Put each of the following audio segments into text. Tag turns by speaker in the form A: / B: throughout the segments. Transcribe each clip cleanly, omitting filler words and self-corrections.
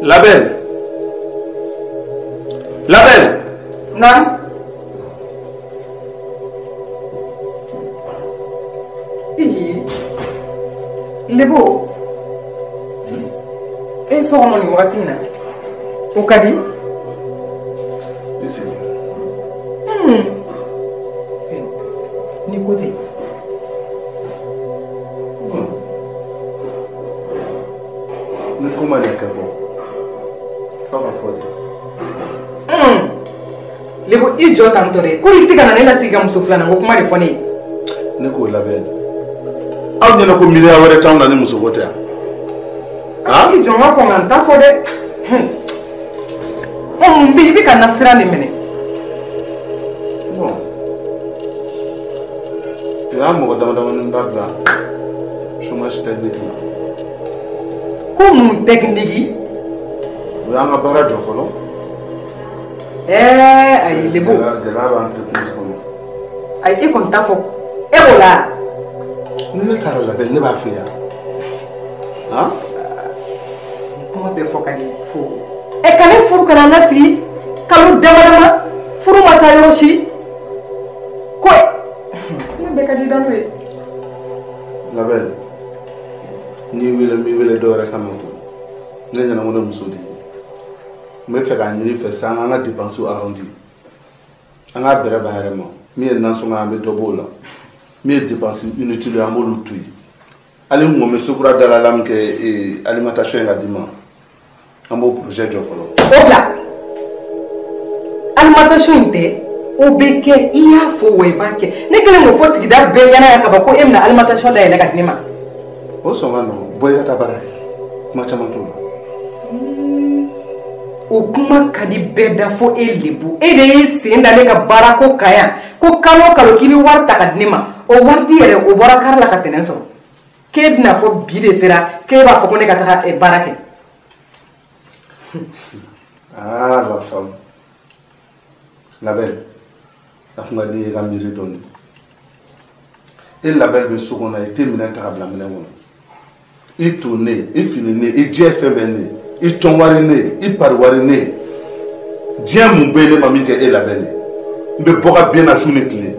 A: Labelle. Labelle.
B: Non. Lebo. E so kɔnɔ nin wagati in na. O ka di?
A: I sigi.
B: Ni ko tɛ.
A: Ni ko ma ɲɛ kɛ bɔ. F'a ka fɔ de.
B: Lebo i jɔ tan tɔ dɛ. Ko i tɛ ka na ne lasigi ka muso filanan ko kuma de fɔ ne ye.
A: Ne k'o labɛn. Aw ɲɛna ko miiriya wɛrɛ t'anw na ni musoko tɛ yan.
B: I jɔ n ka kɔn ka n ta fɔ dɛ. Ɔ mun bɛ yen i bɛ ka na sira de minɛ.
A: Bon. U y'a mɔgɔ dama damani dabila chômage technique la.
B: Ko mun technique?
A: U y'an ka baara jɔ fɔlɔ.
B: Ayi Lebo.
A: Gɛlɛya bɛ entreprise kɔnɔ.
B: Ayi e kɔni t'a fɔ e b'o la.
A: Ni ne taara labɛn ne b'a f'i ye. Han?
B: Kuma bɛɛ fɔ ka di fo. Ɛ ka ne furu ka na n lasigi kalo dama dama furu ma taa yɔrɔ si ko kuma bɛɛ ka di da n'o ye.
A: Labɛn n'i wele n b'i wele dɔ wɛrɛ kama ko ne ɲɛna ko ne muso de ye. N bɛ fɛ k'a ɲini i fɛ sisan an ka dépenses arrondi an k'a bɛrɛ bɛn an yɛrɛ ma min ye nasɔngɔ ye an bɛ dɔ b'o la min ye dépense inutile ye an b'olu to yen hali n kun bɛ sokura dalala min kɛ alimentation ye ka d'i ma an b'o projet jɔ fɔlɔ.
B: O bila alimentation in tɛ o bɛ kɛ i y'a fɔ wa i b'a kɛ ne kɛlen k'o fɔ sigida bɛɛ ɲɛna yan ka ban ko e bɛna alimentation dayɛlɛ ka di ne ma.
A: O sɔn ka nɔgɔn bɔ i ka taa baara kɛ kuma caman t'o la.
B: O kuma ka di bɛɛ da fo e Lebo e de y'i sen da ne ka baarako kan yan ko kalo o kalo k'i bɛ wari ta ka di ne ma o wari di yɛrɛ o bɔra kari la ka tɛnɛn sɔrɔ k'e bɛna fɔ bi de sera k'e b'a fɔ ko ne ka taga baara kɛ.
A: Ah la femme Labelle a kun ka di i ka miiri dɔɔnin e Labelle bɛ so kɔnɔ i tɛ minɛn ta ka bila minɛn kɔnɔ i to ne i fini ne i jɛ fɛn bɛɛ ne i tɔn wari ne i pari wari ne diɲɛ mun bɛ ne ma min kɛ e Labelle ye n bɛ bɔ ka bin na su ni tile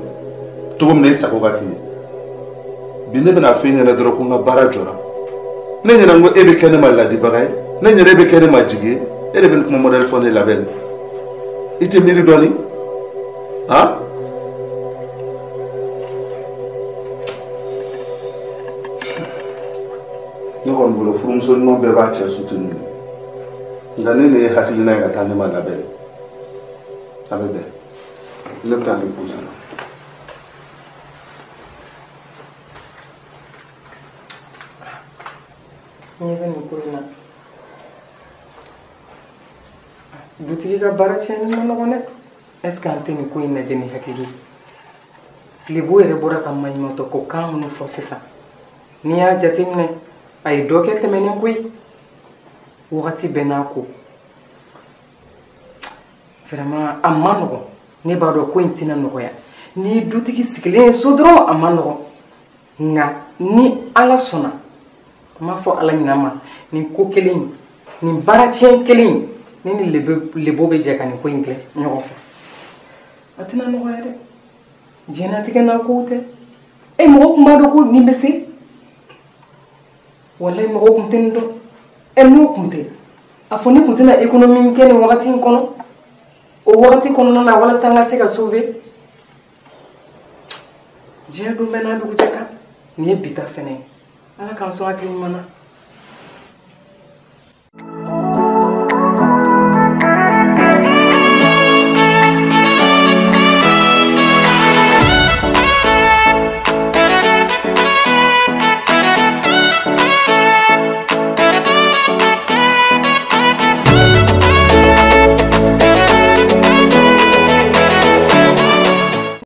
A: cogo min na i sago ka k'i ye bi ne bɛna f'e ɲɛna dɔrɔn ko n ka baara jɔra ne ɲɛna ko e bɛ kɛ ne ma ladibaga ye ne ɲɛna e bɛ kɛ ne ma jigi ye e de bɛ nin kuma modèle fɔ ne Labelle i tɛ miiri dɔɔnin han. Ne kɔni bolo furumuso ɲuman bɛɛ b'a cɛ soutenir nka ne ye hakilina ye ka taa ne ma Labelle a bɛ bɛn ne bɛ taa ne pose la.
B: Ɲɛ bɛ nin ko in na dutigi ka baara tiɲɛni ma nɔgɔn dɛ est ce que an tɛ nin ko in lajɛ ni hakili ye Lebo yɛrɛ bɔra ka maɲumantɔ ko kan minnu fɔ sisan n'i y'a jateminɛ a ye dɔ kɛ tɛmɛnen koyi wagati bɛɛ n'a ko vraiment a ma nɔgɔn ne b'a dɔn ko in tɛna nɔgɔya ni dutigi sigilen ye so dɔrɔn a ma nɔgɔn nka ni Ala sɔnna n m'a fɔ Ala ɲin'a ma nin ko kelen in nin baara tiɲɛ kelen in ne ni Lebo bɛ jɛ ka nin ko in kɛ ɲɔgɔn fɛ a tɛna nɔgɔya dɛ diɲɛlatigɛ n'a kow tɛ e mɔgɔ kun b'a dɔn ko nin bɛ se walayi mɔgɔw kun tɛ nin dɔn ɛ n'o kun tɛ a fɔ ne kun tɛna économie kɛ nin wagati in kɔnɔ o wagati kɔnɔna na walasa n ka se ka sauver diɲɛ don bɛɛ n'a dugujɛ kan nin ye bi ta fɛnɛ ye Ala k'an sɔn hakili ɲuman na.